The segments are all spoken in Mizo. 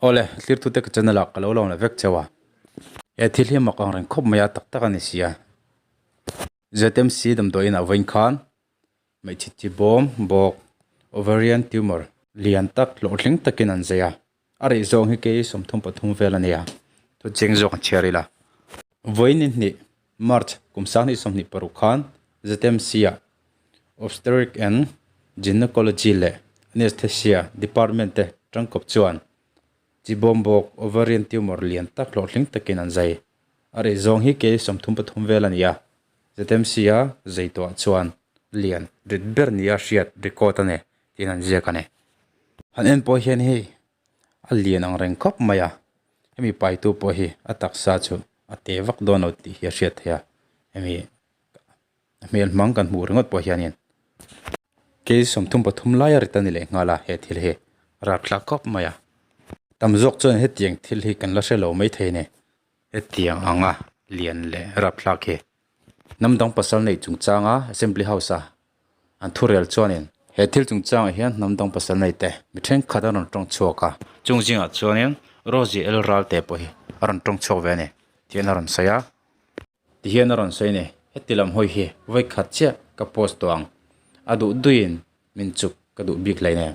Awle, tlirtute ka channel ah ka lo lawm leh vek cheu a. He thil hi mak ang reng khawp mai a, tak tak a ni sia. ZMC damdawiin ah vawiin khan hmeichhe chi bawm bawk ovarian tumor lian tak hlawhtling takin an zai a. A rih zawng hi kei 33 vel a nia, thu cheng zawk an chhiar ila. Vawiin ni hnih March kum 2026 khan ZMC ah Obstetric and Gynecology leh Anesthesia Department te tangkawp chuan chi bawm bawk ovarian tumor lian tak hlawhtling takin an zai. A rih zawng hi kei 33 vel a ni a, ZMC a zai tawhah chuan lian rit ber nia hriat record a ni tiin an ziak a ni. Han en pawh hian hei a lian ang reng khawp mai a, hemi paitu pawh hi a taksa chu a te vak dawn lo tih hi a hriat theih a, hemi A hmel hmang kan hmuh ringawt pawh hianin kei 33 laia rit a ni leh nghal a, he thil hi rapthlak khawp mai a. Tam zawk chuan hetiang thil hi kan la hre lo maithei a ni. Hetiang anga lian leh rapthlak hi hnam dang pasal neih chungchanga Assembly House a an thurel chuanin he thil chungchangah hian hnam dang pasal nei te mi thenkhat an rawn tawng chhuak a, chung zingah chuanin Rosie El Ralte pawh hi a rawn tawng chhuak ve a ni tih a rawn sawi a. Tihian a rawn sawi ni, heti lam hawi hi vawi khat chiah ka post tawh ang, a duh duiin min chuk ka duh bik hlei nen.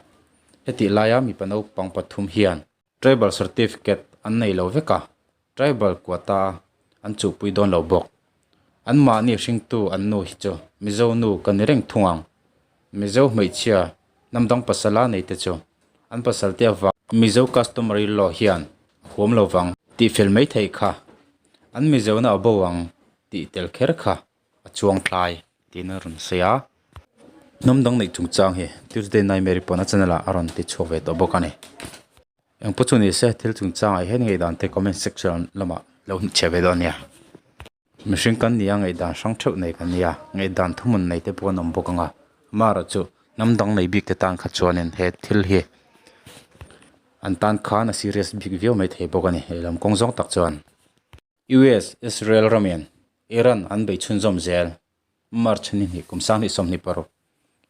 Hetih laia mipa naupang pathum hian Tribal Certificate an nei lo vek a, Tribal quota an chuhpui dawn lo bawk. Anmahni hringtu an nu hi chu Mizo nu ka ni reng thung ang. Mizo hmeichhia hnam dang pasala nei te chu an pasal te avang Mizo customary law hian a huam lo vang tih fel mai theih kha an Mizo na a bo ang tih tel kher kha a chuang tlai tiin a rawn sawi a. Hnam dang neih chungchang hi Tuesday Nightmare pawn a channel ah a rawn ti chhuak ve tawh bawk a ni. Engpawh chu ni se thil chungchang ah hian ngaihdan te comment section lamah lo hnutchhiah ve dawn a nia. Mihring kan ni a, ngaihdan hrang theuh nei kan ni a, ngaihdan thuhmun nei te pawh an awm bawk ang a, amaherawh chu hnam dang nei bik te tan kha chuanin he thil hi an tan khan a serious bik viau mai thei bawk a ni lehlam kawng zawng tak chuan. US, Israel ramin Iran an bei chhunzawm zel March ni hnih kum 2026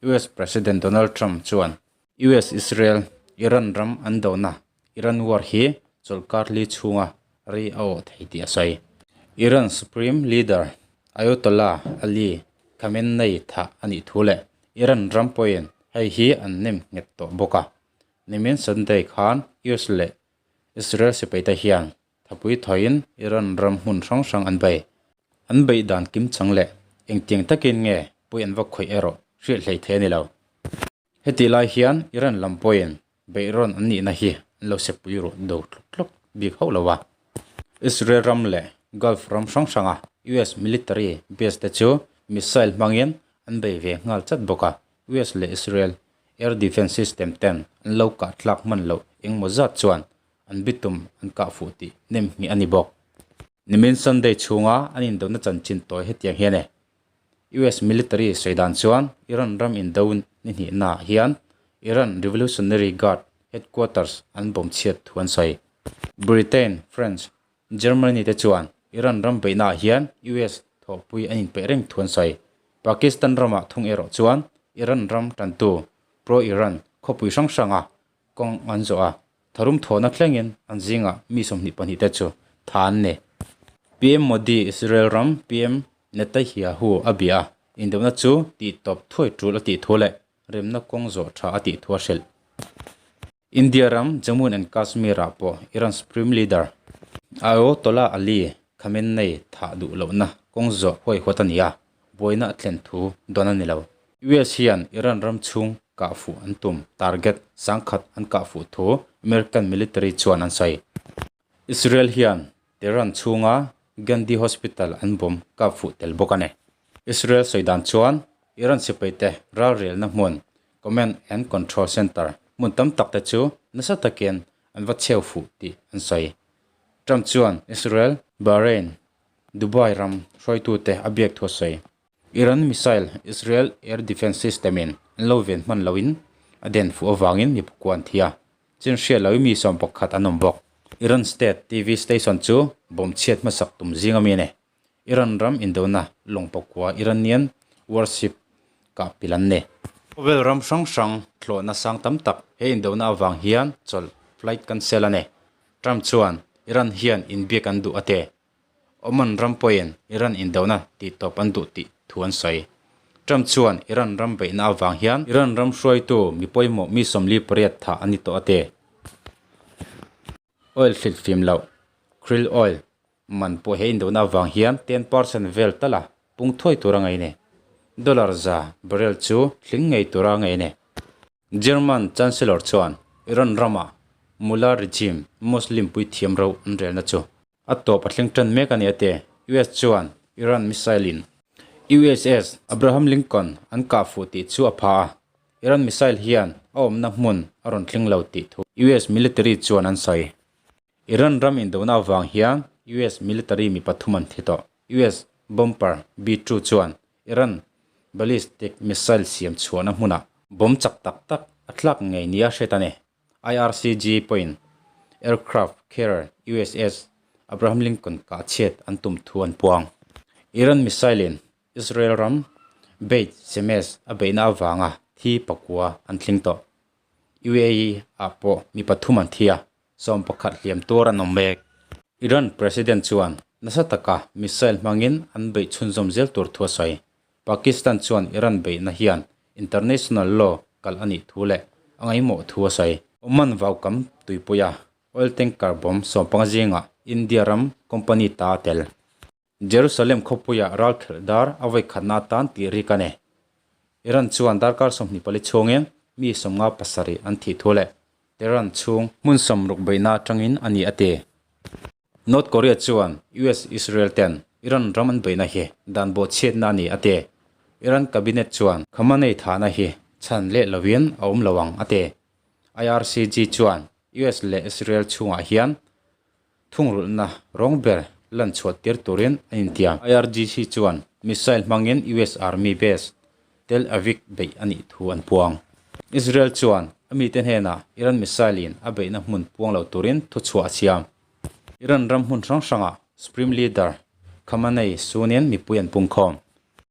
US President Donald Trump chuan US, Israel, Iran ram an dona Iran war hi chawlhkar li chhunga ri a awh thei tih a sawi. Iran Supreme Leader Ayatollah Ali Khamenei thah a nih thu leh Iran ram pawhin hei hi an nem nghet tawh bawk a. Nimin Sunday khan US leh Israel sipaite hian thapui thawiin Iran ram hmun hrang hrang an bei. An beih dan kimchang leh engtiang takin nge pui an va khawih erawh hriat hlei thei a ni lo. Hetih lai hian Iran lam pawhin beihrawn an nihna hi an lo sepui ruh do tluk tluk bik hauh lo a. Israel ram leh Gulf ram hrang hranga US military base te chu missile hmangin an bei ve nghal chat bawk a. US leh Israel air defence system ten an lo kah tlak hman loh engmaw zat chuan an bitum an kah fuh tih nem hnih a ni bawk. Nimin Sunday chhunga an indona chanchin tawi hetiang hian e. US military sawi dan chuan Iran ram indo ni hnihnaah hian Iran Revolutionary Guard headquarters an bawm chhiat thu an sawi. Britain, France, Germany te chuan Iran ram beihnaah hian US thawhpui an inpeih reng thu an sawi. Pakistan ramah thung erawh chuan Iran ram tantu pro-Iran khawpui hrang hranga kawng an zawh a, Tharum thawhna thlengin an zingah mi 22 te chu tha an ni. PM Modi Israel ram PM Netanyahu a bia a, indona chu tih tawp thuai tul a tih thu leh remna kawng zawh tha a tih thu a hrilh. India ram Jammu and Kashmir ah pawh Iran Supreme Leader Ayatollah Ali Khamenei thah duh lohna kawng zawh huaihawt a ni a, buaina a thlen thu dawn a ni lo. US hian Iran ram chhung kah fuh an tum target 10,000 an kah fuh thu American military chuan an sawi. Israel hian Tehran chhunga Gandhi Hospital an bomb kap fuh tel bawk a ni. Israel sawi dan chuan Iran sipaite ralrelna hmun Command and Control Center hmun tam tak te chu nasa takin an va cheu fuh tih an sawi. Trump chuan Israel, Bahrain, Dubai ram hruaitute a biak thu a sawi. Iran missile Israel air defence system in an lo ven hman loin a den fuh avangin mi pakua an thi a, chin hriat loin mi 11 an awm bawk. Iran state TV station chu bomb chhiat hmasak tum zing ami a ni. Iran ram indona lawng pakua Iranian warship kah pil an ni. Khawvel ram hrang hrang thlawhna sang tam tak he indona avang hian chawlh flight cancel a ni. Trump chuan Iran hian inbiak an duh a ti. Oman ram pawhin Iran indona tihtawp an duh tih thu an sawi. Trump chuan Iran ram beihna avang hian Iran ram hruaitu mi pawimawh mi 48 thah a ni tawh a ti. Oil hrilhfim loh, Krill oil, man pawh he indona avang hian 10% vel tala pung thuai tura ngaih a ni. Dollar za barrel chu hling ngei tura ngaih a ni. German Chancellor chuan Iran rama Mullah regime Muslim puithiam ro an relna chu a tawp a thleng tan mek a ni a ti. US chuan Iran missile in USS Abraham Lincoln an kah fuh tih chu a pha a, Iran missile hian a awmna hmun a rawn thleng lo tih thu US military chuan an sawi. Iran ram indona avang hian US military mi pathum an thi tawh. US bomber B-2 chuan Iran ballistic missile siam chhuahna hmunah bomb chak tak tak a tlak ngei nia hriat a ni. IRCG pawhin aircraft carrier USS Abraham Lincoln kah chhiat an tum thu an puang. Iran missile-in Israel ram Beit Shemesh a beihna avanga thi pakua an tling tawh. UAE ah pawh mi pathum an thi a. 11 hliam tuar an awm mek. Iran President chuan nasa taka missile hmangin an beih chhunzawm zel tur thu a sawi. Pakistan chuan Iran beihna hian international law kal a nih thu leh a ngaihmawh thu a sawi. Oman vaukam tuipuia oil tanker bomb 15 zingah India ram company ta a tel. Jerusalem khawpuia ralkhelh dar a vawikhatna atan tih rik a ni. Iran chuan darkar 24 chhungin mi 57 an thih thu leh Tehran chhung hmun 60 beihna atangin a ni a ti. North Korea chuan US-Israel ten Iran ram an beihna hi dan bawhchhiatna a ni a ti. Iran cabinet chuan Khamenei thahna hi chhan leh lovin a awm lo ang a ti. IRCG chuan US leh Israel chhungah hian Thungrulhna rawng ber lan chhuah tir turin a intiam. IRGC chuan missile hmangin US Army base Tel Aviv beih a nih thu an puang. Israel chuan a mite hnenah Iran missile in a beihna hmun puang lo turin thuchhuah a siam. Iran ram hmun hrang hrangah Supreme Leader Khamenei sunin mipui an pungkhawm.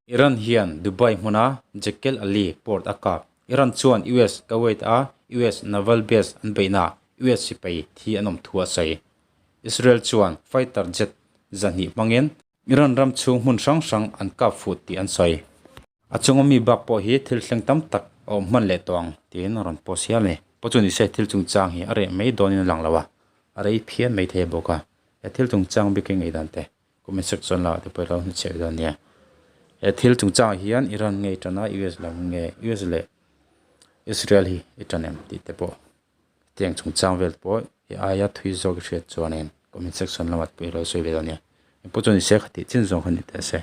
Iran hian Dubai hmuna Jekel Ali port a kap. Iran chuan US Kuwait a US naval base an beihna US sipai thi an awm thu a sawi. Israel chuan fighter jet 200 hmangin Iran ram chhung hmun hrang hrang an kap fuh tih an sawi. A chunga mi bak pawh hi thil thleng tam tak a awm hman leh tawh ang tiin a rawn post hial a ni. Pawh chu nise thil chungchang hi a reh mai dawnin a lang lo a, a rei phian mai thei bawk a. He thil chungchang bik hi ngaihdan teh. Comment section lamah te pawh i lo hnuchhiah dawn nia. He thil chungchangah hian Iran nge i tan a, US lam nge, US leh Israel hi i tan em tih te pawh hetiang chungchang vel pawh i aia thui zawk i hriat chuanin comment section lamah te pawh i lo sawi ve dawn nia. Engpawh chuan i se kha tih chin zawng kha ni teh se.